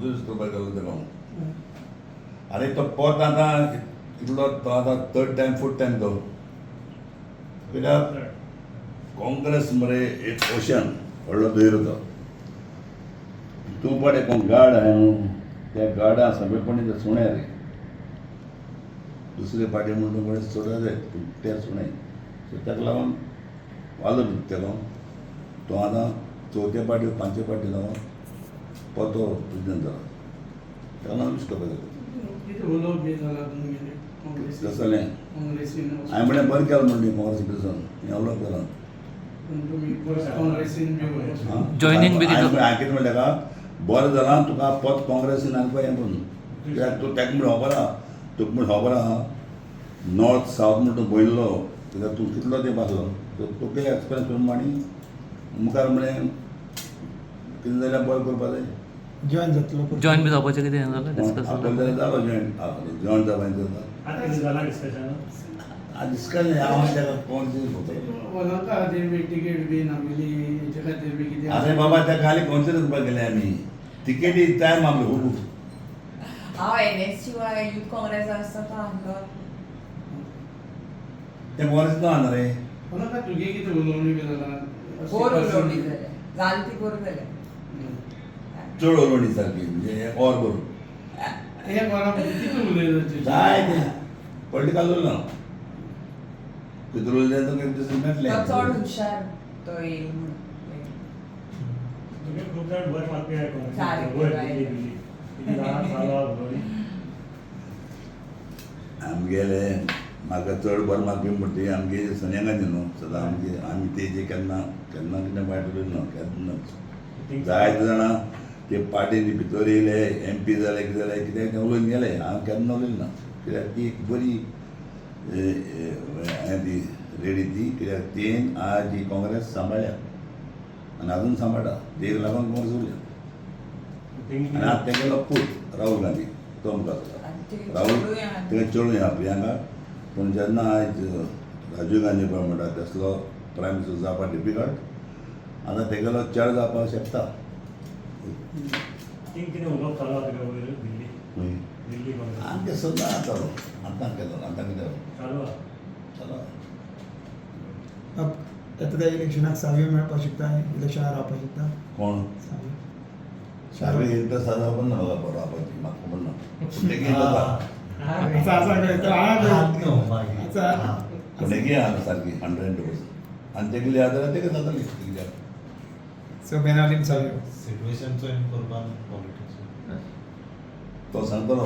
Introduce करपाक गेलो तेका हांव. आनी तो परत आतां इतलो तो आतां थर्ड टायम फोर्थ टायम तो. कित्याक काँग्रेस मरे एक ओशन, व्हडलो दर्यो तो. तूं पळय कोण गार्ड आहा न्हू, त्या गार्डा सगळेपणी ते सुणे रे. दुसरे पार्टी म्हणून कोणी सोडा जायत, पूण ते सुणे. सो ताका लागून वालोर दिता तेका. तो आतां चवथे पार्टी पांचवे पार्टी जावन परतो प्रेसिडेंट जाला. ताका लागून विश करपाक जाता. कितें उलोवप बी जाला तुमगेलें काँग्रेसीन? तसलें काँग्रेसीन? हांवें म्हणलें बरें केलें म्हणलें काँग्रेस प्रेसिडेंट हें उलोवप केलां. पूण तुमी परत काँग्रेसीन बी वचून Joining बी कितें? हांवें कितें म्हणलें ताका, बरें जालां तुका परत काँग्रेसीन आनी हें करून. कित्याक तूं ताका म्हण खबर आहा, तुका म्हण खबर आहा, नॉर्थ सावथ म्हण तूं भोयल्लो. कित्याक तूं कितलो तेंप आसलो, तुगे एक्सपिरियन्स करून आनी मुखार म्हणलें कितें जाल्यार बरें करपा जाय. जॉईन जातलो परत. जॉईन बी जावपाचें कितें हें जालें, डिस्कस आपल्याला जालें? जाल्यार जालो जॉईन, जॉईन जावपाचें जाता. आतां कितें जालां डिस्कशन? डिस्कशन हांव ताका कोण पळयता. वलंका खातीर बी तिकेट बी नाविली हेचे खातीर बी कितें? अरे बाबा, त्या खाली काउन्सिल करपाक गेले आमी. तिकेटी टायम आमले खूब. हांव एनएसयूआय यूथ काँग्रेस आसता तो आहलो. ते काँग्रेस ना रे. वलंका, तुगे कितें उलोवणी बी जाला? बोर उलोवणी जालें, जालें ती बोर जालें. चड उलोवणी सारकी म्हणजे एक और बरोबर. हे वरां कितें उलयता? जाय ते पॉलिटिकल उरना. कितें उरलें तुका एक दीस मेळटलें. तो चड हुशार, तो येईल म्हणून. तुगे खूब जाण बरें मागपी आहे काँग्रेसीन. सारकें, वयर right. दिल्ली बिल्ली कितें जाणां चालू आहा उलोवणी. आमगेले म्हाका चड बरें मागपी म्हणटा ती आमगे सोनिया गांधी न्हू. सदां आमगे आमी तेजे केन्ना केन्ना कितें वायट उलयलें ना केन्नाच. जायते जाणां ते पार्टीन भितर येयले, एमपी जाले, कितें जालें, कितें कितें उलोवन गेले. हांव केन्ना उलयलें ना. कित्याक ती एक बरी हें ती लेडी ती. कित्याक तीन आज ही काँग्रेस सांबाळ्ळ्या आनी अजून सांबाळटा. तेका लागून काँग्रेस उरल्या. आनी आतां तेगेलो पूत राहुल गांधी तो मुखार आसा. आनी ते राहुल चेडूंय आहा. ते चेडूं ह्या प्रियांका. पूण जेन्ना आयज राजीव गांधी पळय म्हणटा तसलो प्रायम मिनिस्टर जावपा डिफिकल्ट. आतां तेगेलो चेडो जावपाक शकता. थिंग कितें उलोवप चालू आहा तुगे वयर दिल्ली? खंय? दिल्ली काँग्रेस. आमचें सदां चालू. आतां केलो, आतां कितें? चालू आहा. चालू. येता त्या इलेक्शनाक सावयो मेळपाक शकता, इलेक्शनाक रावपाक शकता? कोण? सावयो. सारकें येता सादा पण ना म्हाका बरो रावपाची म्हाका खबर ना. पूण तेगे जाता. आसा, आसा खंय तर आहा खंय. आसा. पूण तेगे आहा सारकी 102%. आनी तेगेली आहा जाल्यार तेगे जातली कित्याक. सो बेनावलीम सावयो. सिट्युएशन चोयन करपाक पॉलिटिक्स. तो सांगतलो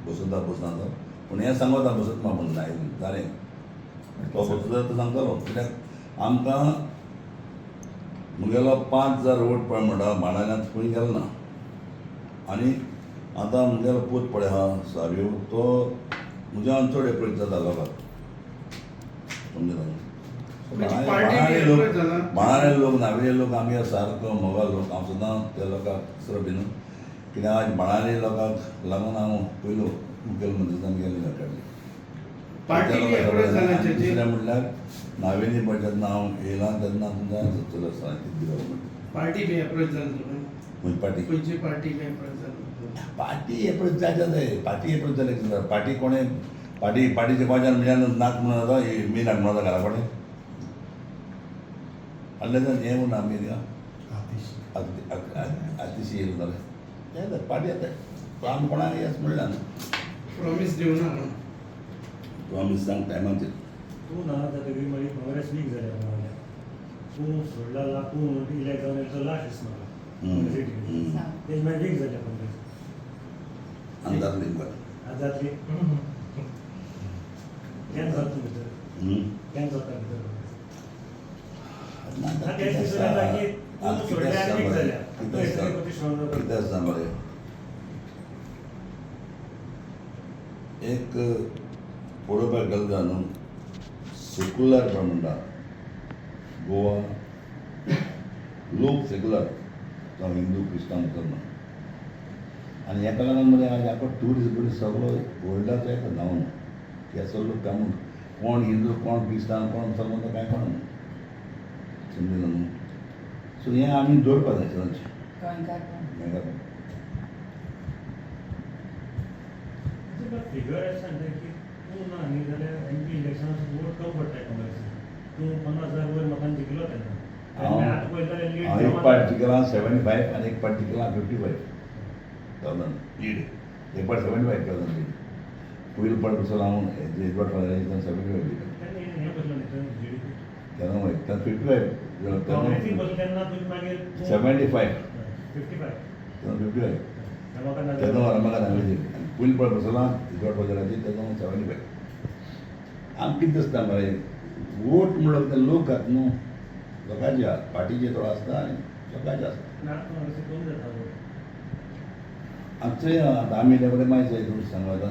बसता बसना तो. पूण हें सांगता बसत ना म्हण जालें. तो बसता तो सांगतलो. कित्याक आमकां मुगेलो 5000 वोट पळय म्हणटा माडांत खंय गेलो ना. आनी आतां मुगेलो पूत पळय आहा सावयो, तो म्हज्यान चड एप्रोच जाता लोकांक, समजलो? म्हणजे पार्टी बी लोक approach जाला? बाणाले लोक, नावेले लोक आमगे सारको मोगाल लोक. हांव सदां त्या लोकांक दुसरो बी न्हू. कित्याक आज बाणाले लोकांक लागून हांव पयलो मुखेलमंत्री जावन गेल्ले काडली. पार्टी बी approach जाला चेची? दुसरें म्हणल्यार नावेली पळय जेन्ना हांव येयला तेन्ना तुमकां चलत आसतना डेव्हलपमेंट. पार्टी बी एप्रोच जाली तुका? खंय पार्टी? खंयची पार्टी बी एप्रोच जाली? पार्टी एप्रोच जायते जाय. पार्टी एप्रोच जाले कितें जाता? पार्टी कोणें पार्टी पार्टीच्या गोंयच्यान म्हज्यान नाक म्हणून जाता, मी नाक म्हणून जाता घरा कडेन हाडलें जाल्यार हें म्हणून आमी थिंगा आतिशी येयलें जालें. तें पार्टी येता, आमी कोणाक येस म्हणलें न्हू. प्रॉमीस दिवना कोण? प्रॉमीस सांग टायमाचेर. तूं ना जातकीर मागीर काँग्रेस वीक जाल्या म्हणून तूं सोडला ला तूं इलेक्ट जावन येयलो तो लास्ट दीस म्हाका काँग्रेसी टिकेट. तेज मागीर वीक जाल्या काँग्रेस. आनी जातली मुखार. आतां जातली केन्ना जाता तूं भितर? केन्ना जाता भितर काँग्रेस? ना. तेच दिसून येता की तूं सोडले आनी वीक जाल्या. कितें आसता, कितें आसता मरे, एक पळोवपाक गेलो जाल्यार न्हू, सेक्युलर पण म्हणटा गोवा लोक सेक्युलर, जावं हिंदू, क्रिस्तांव, मुसलमान. आनी हेका लागून मरे आज आतां ट्युरिस्ट बी सगळो वर्ल्डाचो येता न्हांवन. केसो लोक काय म्हूण कोण हिंदू, कोण क्रिस्तांव, कोण मुसलमान तो कांय कोण समजलो न्हू. सो हें आमी दवरपा जाय सदांच. गोंयकार. गोंयकार. तुका फिगर अशें सांगता की तूं ना न्ही जाल्यार एम पी इलेक्शनाक वोट कम पडटाय काँग्रेसीक. तूं 50,000 वयर मतान जिखलो तेन्ना. हांव आतां पळयता जाल्यार लीड हांव एक पाट जिखला 75 आनी एक पाट जिखला 55,000 लीड. एक पाट 75,000 लीड. पयलो पाट बसलो हांव एडवर्ड फादराचे 75 लीड. तेन्ना हें बसलो न्ही थंय जीडीपी. तेन्ना वय तेन्ना 55. काँग्रेसीक तेन्ना बसलो तेन्ना तुमी मागीर 75. 55. तेन्ना 55. रमाकांत नागवेंकार. तेन्ना रमाकांत नागवेंकार. आनी पयलो पाट बसला एडवर्ड फादराचे तेन्ना 75. आमकां कितें दिसता मरे वोट म्हणल्यार ते लोक घात न्हू लोकांचे आहा पार्टीचे थोडो आसता आनी लोकांचे आसता. ना काँग्रेसीक कमी जाता वोट. आमचे आतां आमी येयल्या बरें मागीर जाय तुमी सांगू आतां.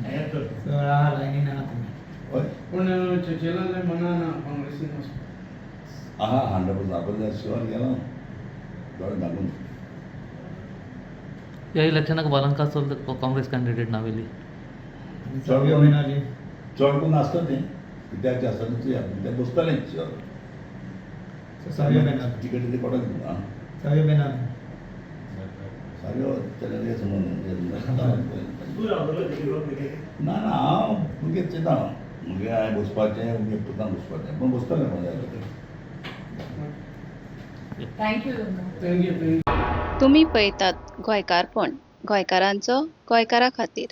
हें तर. सर आहा लायनीन आहा तुमी. हय. पूण चर्चिलान मना ना काँग्रेसीन वचपाक. आहा 100% आपण शुअर गेलो दोळे धांपून. ह्या इलेक्शनाक बालंका चल काँग्रेस कॅन्डिडेट नावेली. आनी सावियो बेनाली. चड करून आसता तें कित्याक जें आसता तें तें बसतलें शुअर. सावियो बेनाली. तिकेट ते कोणाक आं सावियो बेनाली. सारक्यो तें समज. तूं रावतलो तिकेट? ना ना हांव मुगे चिंता मुगे हांवें बसपाचें मुगे पुतान बसपाचें पूण बसतलें म्हाज्या. Thank you तुमकां. Thank you thank you. तुमी पळयतात गोंयकारपण, गोंयकारांचो गोंयकारा खातीर.